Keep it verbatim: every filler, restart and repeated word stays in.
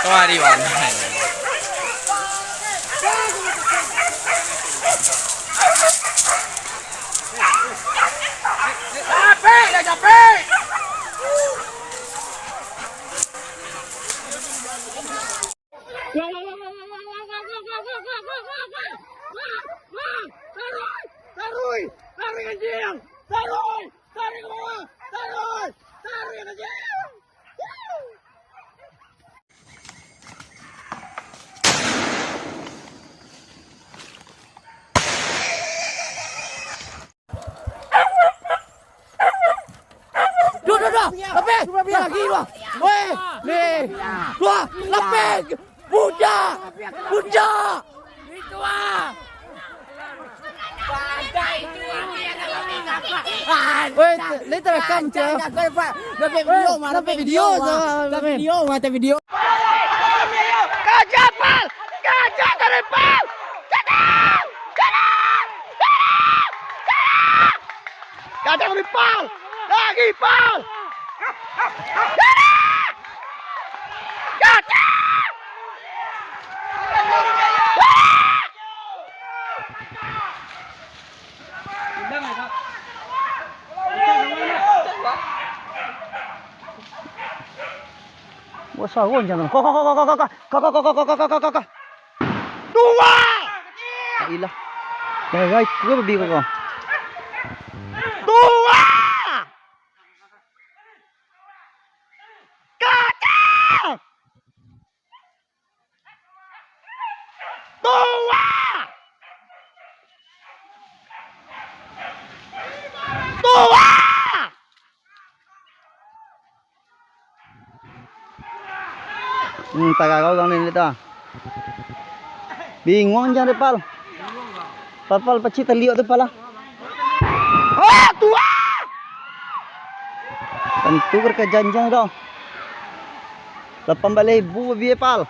Kemari, Bang. Capek, dah capek. Taruih! Taruih, anjing! Taruih! Taruih ke bawah! Taruih! Taruih, anjing! Duh, duh, duh. Lapeh. Lagi, duh. Weh, ni. Duh, lapeh. Puncak. Puncak. Itu, ah. Weh, ni terekam, Cak. Dapat video, mah, dapat video, mah. Dapat video, mah, dapat video. Kaja, Pal! Kaja, Pal! Kaja! Kaja! Kaja! Kaja, Pal! Lagi, Pal! Kaja! Kaja! Wah, saron jangan. Kok, kok, kok. Dua! Ya ilah. Gai, gai, kau babi kau. Dua! Kaca! Dua! Dua! Hmm, tagarau urang ni, liek tu. Bingung jan dek Pal. Pal, Pal, pacik taliak tu, Pal, lah. Ah, tuah! Tantu ka janjang tu. Lapan baleh ribu babi, Pal.